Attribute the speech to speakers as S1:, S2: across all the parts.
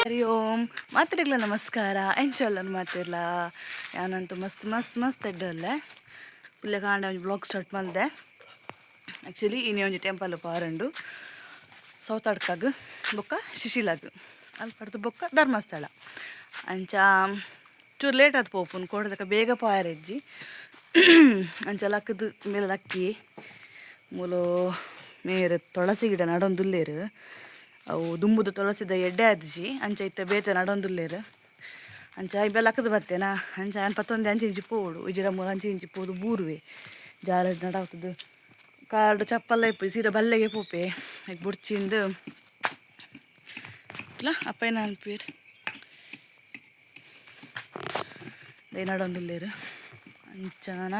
S1: ಹರಿ ಓಂ. ಮಾತ್ರೆಗ್ಲ ನಮಸ್ಕಾರ. ಎಂಚಲ್ಲನ್ ಮಾತಿರ್ಲ? ಯಾನಂತೂ ಮಸ್ತ್ ಮಸ್ತ್ ಮಸ್ತ್ ಎಡ್ಡಲ್ಲೆ. ಪುಲ್ಯ ಕಾಂಡ ಒಂಜಿ ಬ್ಲಾಗ್ ಸ್ಟಾರ್ಟ್ ಮಲ್ದೆ. ಆ್ಯಕ್ಚುಲಿ ಇನಿ ಒಂಜಿ ಟೆಂಪಲ್ ಪಾರಂಡು, ಸೌತಡ್ಕಗ್ ಬೊಕ್ಕ ಶಿಶಿಲಾಗ್, ಅಲ್ಪಡ್ದು ಬೊಕ್ಕ ಧರ್ಮಸ್ಥಳ. ಅಂಚ ಚೂರು ಲೇಟ್ ಆದ್ ಪೋಪುನು, ಕೋಡದಕ ಬೇಗ ಪೋಯರೆಜ್ಜಿ. ಅಂಚ ಲಕ್ಕದು ಮೇಲೆ ಲಕ್ಕಿ. ಮೂಲು ಮೇರ್ ತುಳಸಿ ಗಿಡ ನಡೊಂದುಲ್ಲೆರ್. ಅವು ದುಂಬುದ ತುಳಸಿದ ಎಡ್ಡೆ ಆದಿಜಿ, ಅಂಚ ಇತ್ತೆ ಬೇತೆ ನಡೊಂದುಲ್ಲೆರ್. ಅಂಚ ಇಬ್ಬೆ ಲಕ್ಕದ ಬತ್ತೇನಾ, ಅಂಚ ಯಾನ್ ಪತ್ತೊಂದೆ ಅಂಚೆ ಇಂಚಿ ಪೋವೊಡು. ಇಜಿಡ ಮೂಲು ಅಂಚೆ ಇಂಚಿ ಪೋದು ಬೂರುವೆ. ಜಾರಡ್ ನಡಾವ್ತದು, ಕಾರ್ಡ್ ಚಪ್ಪಲ್ಲ ಇಪ್ಪು, ಸೀರೆ ಬಲ್ಲೆಗೆ ಪೋಪೆ. ಐಕ್ ಬುಡ್ಚಿಂದು ಇಲ್ಲ ಅಪ್ಪಯ್ಯನ ಅನ್ಪೇರ್ ನಡೊಂದುಲ್ಲೆರ್. ಅಂಚ ನನ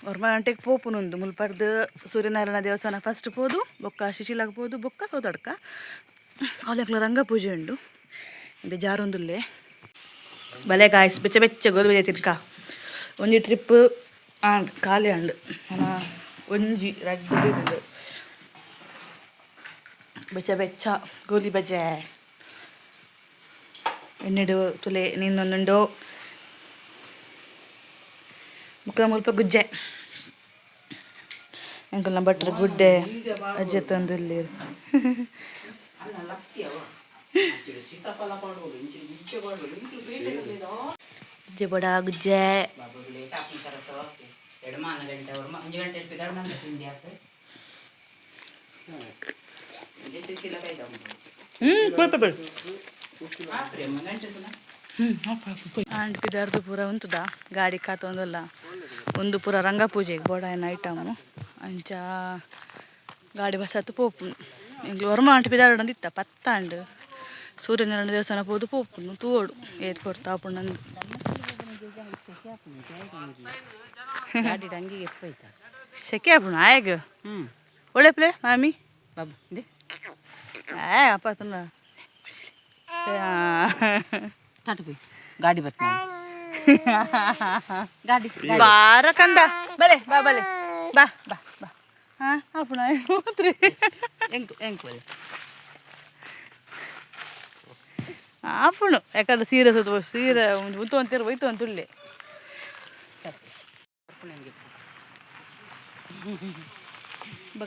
S1: ಒರ್ಂಬ ಗಂಟೆಗೆ ಪೋಪುನುಂದು. ಮುಲ್ಪರ್ದು ಸೂರ್ಯನಾರಾಯಣ ದೇವಸ್ಥಾನ ಫಸ್ಟ್ ಪೋದು, ಬೊಕ್ಕ ಶಿಶಿಲಾಗ್ ಪೋದು, ಬೊಕ್ಕ ಸೌತಡ್ಕ. ಅವಲೆಕ್ಲ ರಂಗ ಪೂಜೆ ಉಂಡು. ಬೇಜಾರೊಂದುಲ್ಲೆ. ಬಲೆ ಗಾಯ್ಸ್, ಬೆಚ್ಚ ಬೆಚ್ಚ ಗೋಧಿ ತಿರ್ಕ. ಒಂಜಿ ಟ್ರಿಪ್ ಆಂಡ್, ಖಾಲಿ ಆಂಡ್. ನನ ಒಂಜಿ ರಡ್ಡ್ ಉಂಡು. ಬೆಚ್ಚ ಬೆಚ್ಚ ಗೋಲಿ ಬಜೆ ಎಣ್ಣೆಡು ತುಲೆ ನೀನೊಂದುಂಡು. ಬೊಕ್ಕ ಮುಲ್ಪ ಗುಜ್ಜೆ. ಎಂಕಲ್ನ ಭಟ್ರು ಗುಡ್ಡೆ ಅಜ್ಜೆ ತಂದುಲ್ಲೆರ್. ಗುಜ್ಜೆ ಬಡ ಗುಜ್ಜೆ. ಪೋಯ್ ಪೋಯ್. ಆಂಡ್, ಪಿದಾರ್ದು ಪೂರ ಉಂತುದ, ಗಾಡಿ ಕಾತೊಂದುಲ್ಲ. ಉಂದು ಪೂರ ರಂಗ ಪೂಜೆಗೆ ಬೋಡಾಯಿನ ಐಟಮು. ಅಂಚ ಗಾಡಿ ಬಸ್ ಹತ್ತು ಪೋಪುನು. ಎಂಕ್ಲು ಒರ್ಂಬ ಗಂಟೆ ಪಿದಾಡೊಂದಿತ್ತ, ಪತ್ತಾಂಡ್. ಸೂರ್ಯನಾರಾಯಣ ದೇವಸ್ಥಾನ ಪೋದು ಪೋಪುನು. ತೂವೊಡು ಏತ್ ಪೊರ್ತು ಆಪುಂಡಂದು. ಸೆಕೆ ಆಪುಂಡು ಆಯಗ್. ಒಳ್ಳೆ ಪ್ಲೇ ಮಾಮಿ. ಏ ಅಪ್ಪ ತುನ್ನ.
S2: ಗಾಡಿ ಬತ್ ಗಾಡಿ.
S1: ಬಾರ ಕಂದ, ಬಲೆ ಬಾ, ಬಲೆ ಬಾ ಬಾ ಬಾ. ಹಾಂ, ಆಪುಣ ಮಾತ್ರೆ.
S2: ಎಂಕ್ ಎಂಕ್ ಬಲೆ.
S1: ಆಪುಣು. ಯಾಕಂದ್ರೆ ಸೀರೆ ಸುತ್ತ ಸೀರೆ ಒಂಜಿ ಉಂತು ಅಂತೀರು, ಹೋಯ್ತು ಅಂತುಳ್ಳೆ.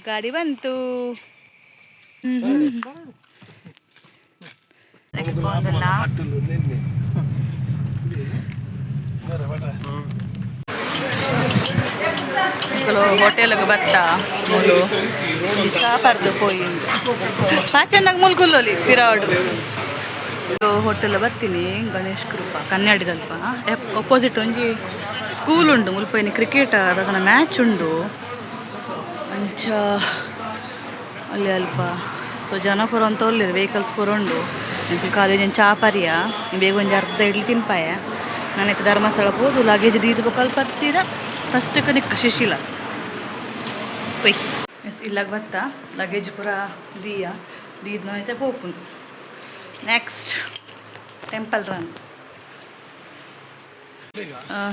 S1: ಗಾಡಿ ಬಂತು. ಪೋಂದಲ್ಲ. ಹೋಟೆಲ್ಗೆ ಬತ್ತ. ಮೂಲು ಚಾ ಪರ್ದು ಪೋಯಿ. ಪಾಚಣ್ಣಗ್ ಮುಲ್ಕುಲ್ಲೊಲಿ ಪಿರಾವಡು. ಹೋಟೆಲ್ ಬರ್ತೀನಿ, ಗಣೇಶ್ ಕೃಪಾ, ಕನ್ಯಾಡಿದಲ್ಪ. ಅಪೋಸಿಟ್ ಒಂಜಿ ಸ್ಕೂಲ್ ಉಂಡು. ಮುಲ್ಪ ಇನಿ ಕ್ರಿಕೆಟ್ ದಾದನ ಮ್ಯಾಚ್ ಉಂಡು. ಅಂಚ ಅಲ್ಲಿ ಅಲ್ಪ ಸೊ ಜನ ಪೂರ ಅಂತ ಉಲ್ಲೆರ್, ವೆಹಿಕಲ್ಸ್ ಪೂರ ಉಂಡು. ಎಂಕುಲು ಕಾಲೇಜ್ ಚಾ ಪರಿಯ, ಬೇಗ ಒಂಜಿ ಅರ್ಧ ಇಡ್ಲಿ ತಿನ್ಪಾಯ. ನನಕ್ಕೆ ಧರ್ಮಸ್ಥಳ ಪೋದು ಲಗೇಜ್ ದೀದ್ ಬೊಕ ಅಲ್ಪ ಸೀದಾ ಫಸ್ಟ್ ನಿಕ್ ಶಿಶಿಲ ಪೊಯ್. ಎಸ್, ಇಲ್ಲಾಗ ಬತ್ತ, ಲಗೇಜ್ ಪೂರ ದೀಯ ದೀದ್ ನೋಯ್ತೆ ಪೋಪುಂಡು. Next temple run.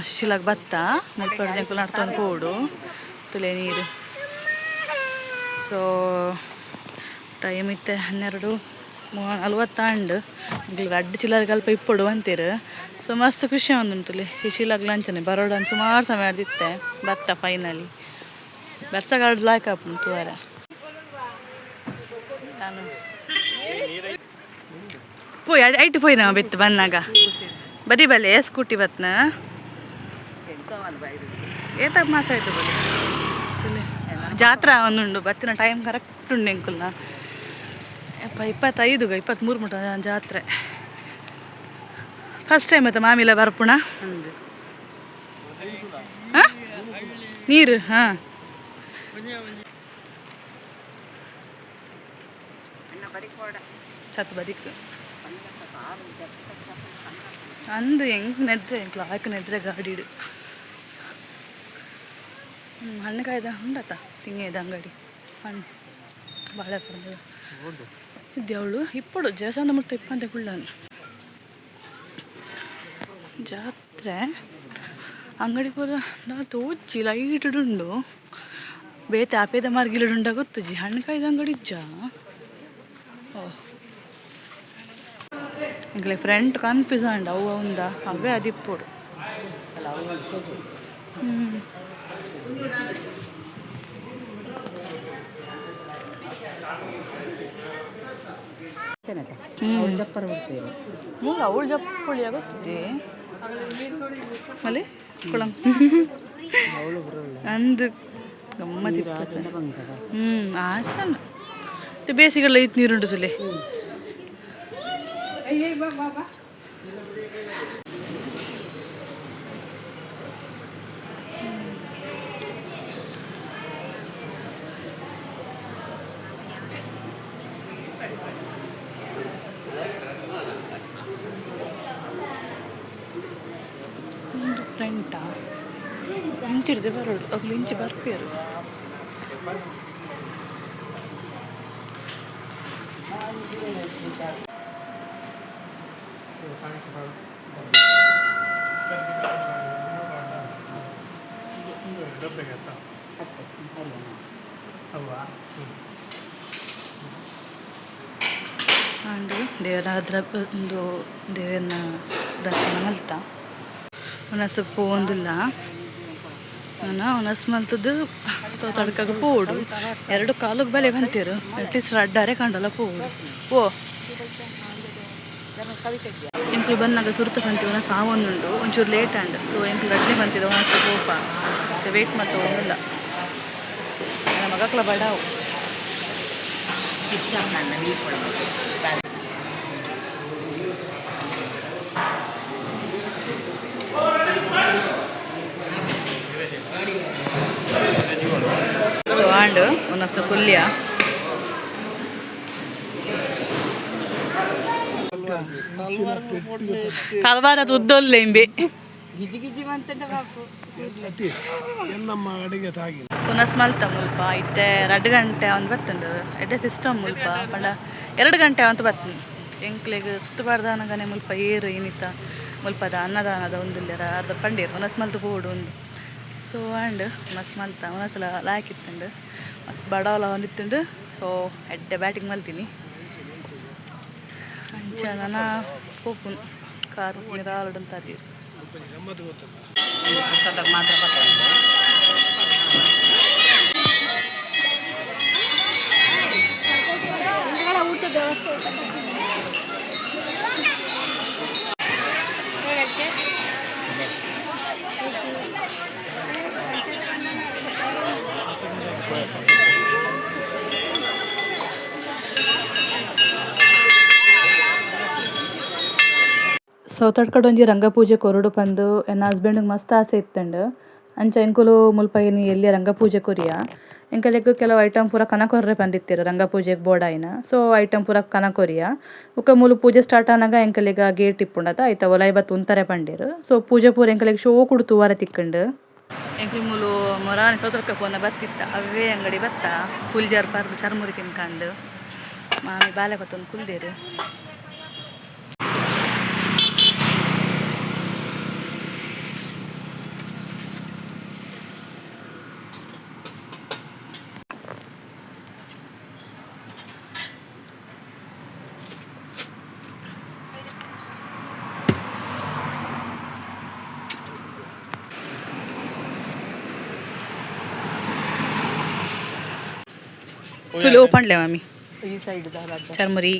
S1: ಶಿಶಿಲಾಗ್ ಬತ್ತ. ಮುಲ್ಪ ಎಂಕುಲು ನಡ್ತೊಂದು ಪೋಡು. ತುಲೆ ನೀರು. ಸೊ ಟೈಮ್ ಇತ್ತೆ 12:40 ಆಂಡ್. ಎಂಕ್ಲೆಗ್ ರಡ್ಡ್ ಚಿಲ್ಲರೆ ಅಲ್ಪ ಇಪ್ಪೊಡು ಅಂತೆರ್. ಸೊ ಮಸ್ತ್ ಖುಷಿ ಆವೊಂದುಂಡು. ಶಿಶಿಲಾಗ್ಲ ಅಂಚನೆ ಬರೋಡು ಸುಮಾರು ಸಮಯ ಆದಿತ್ತೆ. ಬತ್ತ ಫೈನಲಿ. ಬರ್ಸಗಾಡ್ ಲಾಯ್ಕ್ ಆಪುಂಡು ತೂವರೆ. ನಾನು ಪೋಯ್ ಐಟ್ ಪೋಯ್ನ ಬೆತ್ತು ಬನ್ನಾಗ ಬದಿ ಬಲೆ ಸ್ಕೂಟಿ ಬತ್ನ. ಏತಾಗ ಮಾತಾಯ್ತು ಬಲೆ. ಜಾತ್ರಾ ಒಂದುಂಡು, ಬತ್ತಿನ ಟೈಮ್ ಕರೆಕ್ಟ್ ಉಂಡು ಎಂಕುಲ್ನ. ಯಪ್ಪ, 25, 23 ಮುಟ ಜಾತ್ರೆ. ಫಸ್ಟ್ ಟೈಮ್ ಆಯ್ತಾ ಮಾಮಿಲ ಬರ್ಪುಣ? ಹಾಂ, ನೀರು. ಹಾಂ, ಸತ್ ಬದಿಕ್ ಅಂದು. ಹೆಂಗ್ ನೆದ್ರೆ ಎಂಕ್ಲು ಆಯ್ಕೆ ನೆದ್ರೆ ಗಾಡಿಡು. ಹಣ್ಣು ಕಾಯ್ದ ಉಂಡತ್ತ ತಿಂಗೇದ ಅಂಗಡಿ. ಹಣ್ಣು ಬಾಳೆ ಇದ್ದೆ. ಅವಳು ಇಪ್ಪಡು ದೇವಸ್ಥಾನದ ಮುಟ್ಟ ಇಪ್ಪಂತೆ ಕುಳ್ಳನು. ಜಾತ್ರೆ ಅಂಗಡಿ ಪೂರ ತೋಚಿ ಲೈಟ್ ಉಂಡು. ಬೇತೆ ಆಪೇದ ಮಾರ್ಗಿಲುಂಡ ಗೊತ್ತುಜಿ. ಹಣ್ಣು ಕಾಯ್ದ ಅಂಗಡಿ ಇಜ್ಜಾ? ಓ. ಎಂಕ್ಲೆ ಫ್ರಂಟ್ ಕನ್ಫ್ಯೂಸ್ ಆಂಡ್ ಅವು ಉಂದ ಅವೇ ಅದಿಪ್ಪೊಡು.
S2: ಅವಳು ಜಪ್ಪರ ಬಿಡ್ತೀರಿ.
S1: ಮೂಲ ಅವಳು ಜಪ್ಪುಳಿ ಗೊತ್ತಿದೆ ಅಲ್ಲಿ ಕುಳಂ.
S2: ಅವಳು ಬರಲ್ಲ.
S1: ಅಂದು ಗಮ್ಮತ್ತಿತ್ತು.
S2: ಚೆಂದ ಬಂಗದ.
S1: ಆ ಚೆಂದ ಬೇಸಿಗೆಲ್ಲ ಇತ್ತು ನೀರುಂಟು ಸುಲೆ. ಒಂದು ಫ್ರೆಂಟಾ ಇಂಚಿಡ್ದೆ ಬರೋಡು ಅಗ್ಲು ಇಂಚಿ ಬರ್ಪಿಯರು. ಆಂಡ್ ದೇವರಾದ್ರ ಒಂದು ದೇವರನ್ನ ದರ್ಶನ ಮಲ್ತ ಉನಸು ಪೋವೊಂದುಲ್ಲ. ನಾನು ಉನಸ್ ಮಲ್ತದ್ದು ತಡ್ಕಾಗ ಪೋಡು ಎರಡು ಕಾಲುಗೆ ಬಲೆ ಬಂತೀರು. ಅಟ್ಲೀಸ್ಟ್ ರಡ್ಡಾರೆ ಕಂಡಲ್ಲ ಪೋಡು. ಓ ಎಂಕ್ಲು ಬಂದಾಗ ಸುರುತ ಪಂತಿ ಉನಸ್ ಆವೊಂದುಂಡು. ಒಂಚೂರು ಲೇಟ್ ಆಂಡ್ ಸೊ ಎಂಕ್ಲು ರಡ್ಡೆ ಬಂತಿದ್ದು ಉನಸ್ ಪೋಪ ವೇಟ್ ಮಲ್ತ ಒಂದಿಲ್ಲ. ನನ್ನ ಮಗಕ್ಲ ಬಡಾವು. ಸೊ ಆಂಡ್ ಉನಸ್ ಕುಲ್ಯ. ತಲ್ವಾರ ಉದ್ದೊಲ್ಲೆ ಇಂಬೆ.
S2: ಗಿಜಿ ಗಿಜಿ ಮಂತಂಡ ಬಾಪು.
S3: ನಮ್ಮ ಅಡಿಗೆ ತಾಗಿ.
S1: ಪುನಸ್ ಮಲ್ತ ಮುಲ್ಪ ಇತ್ತೆ 2 ಗಂಟೆ ಒಂದು ಬತ್ತುಂಡು. ಎಡ್ಡೆ ಸಿಸ್ಟಮ್ ಮುಲ್ಪ ಪಂಡ 2 ಗಂಟೆ ಅಂತ ಬತ್ತುಂಡು. ಎಂಕ್ಲೆಗ್ ಸುತ್ತುಬಾರ್ದಾನಗನೆ ಮುಲ್ಪ ಏರು ಏನಿತ್ತ ಮುಲ್ಪದ ಅನ್ನದಾನದ ಒಂದುಲ್ಲೆರ ಅರ್ಧ ಪಂಡೀರ್ ಉನಸ್ ಮಲ್ತು ಪೋಡು ಒಂದು. ಸೊ ಆಂಡ್ ಉನಸ್ ಮಲ್ತ ಉನಸಲ ಲಾಯ್ಕ್ ಇತ್ತುಂಡು. ಮಸ್ತ್ ಬಡವಲ ಒಂದಿತ್ತುಂಡು. ಸೊ ಎಡ್ಡೆ ಬ್ಯಾಟಿಂಗ್ ಮಲ್ತೀನಿ. ಅಂಚ ನನ ಪೋಪುನ್ ಕಾರ್ ನಿರಾಳಂತಾರೀರು.
S3: ಗಮ್ಮತ್ತು ಗೊತ್ತಲ್ಲ.
S2: ಪ್ರಸಾದಕ್ಕೆ ಮಾತ್ರ ಬರ್ತಾರೆ.
S1: ಸೌತಡ್ಕಡ್ ಒಂಜಿ ರಂಗಪೂಜೆ ಕೊರೊಡು ಪಂದು ಎನ್ನ ಹಸ್ಬೆಂಡ್ಗೆ ಮಸ್ತ್ ಆಸೆ ಇತ್ತಂಡು. ಅಂಚ ಎಂಕುಲು ಮುಲ್ಪ ಇನಿ ಎಲ್ಯ ರಂಗಪೂಜೆ ಕೊರಿಯ. ಎಂಕಲೆಗ್ ಕೆಲವು ಐಟಮ್ ಪೂರ ಕನ ಕೊರ್ರೆ ಪಂದಿತ್ತೆರ್ ರಂಗಪೂಜೆಗ್ ಬೋಡಾಯಿನ. ಸೊ ಐಟಮ್ ಪೂರ ಕನ ಕೊರಿಯ. ಬೊಕ ಮೂಲು ಪೂಜೆ ಸ್ಟಾರ್ಟ್ ಆನಗ ಎಂಕಲೆಗ್ ಆ ಗೇಟ್ ಇಪ್ಪುಂಡತ ಐತ ಒಲಾಯಿ ಬತ್ತ್ ಉಂತರೆ ಪಂಡೆರ್. ಸೊ ಪೂಜೆ ಪೂರ ಎಂಕಲೆಗ್ ಶೋಕುಡು ತೂವರೆ ತಿಕ್ಕುಂಡು. ಎಂಕ್ಲು ಮೂಲು ಮೊರಾನಿ ಸೌತಡ್ಕ ಪೋನ ಬತ್ತಿತ್ತ ಅವೇ ಅಂಗಡಿ ಬತ್ತ ಫುಲ್ ಜಾರ್ ಪರ್ದು ಚರ್ಮುರಿ ತಿನ್ಕಂಡು. ಮಾಮಿ ಬಾಲೆ ಪತ್ತೊಂದು ಕುಲ್ದೇರು. ತುಲು ಪಂಡ್ಲೆ ಮಾಮಿ.
S2: ಈ side.
S1: Churmuri.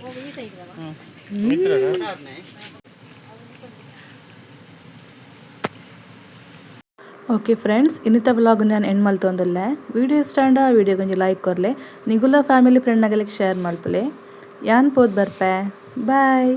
S1: Okay friends, ಇನ್ನಿತ vlog ನಾನು ಎಂಡ್ ಮಲ್ತೊಂದುಲ್ಲೆ. ವೀಡಿಯೋ ಇಷ್ಟ ಆಂಡ ವೀಡಿಯೋಗೊಂಜಿ ಲೈಕ್ ಕೊರ್ಲೆ. ನಿಗುಲ ಫ್ಯಾಮಿಲಿ ಫ್ರೆಂಡ್ ನಗಲಿಗೆ ಶೇರ್ ಮಲ್ಪುಲೆ. ಯಾನ್ ಪೋದ್ ಬರ್ಪೆ. ಬಾಯ್.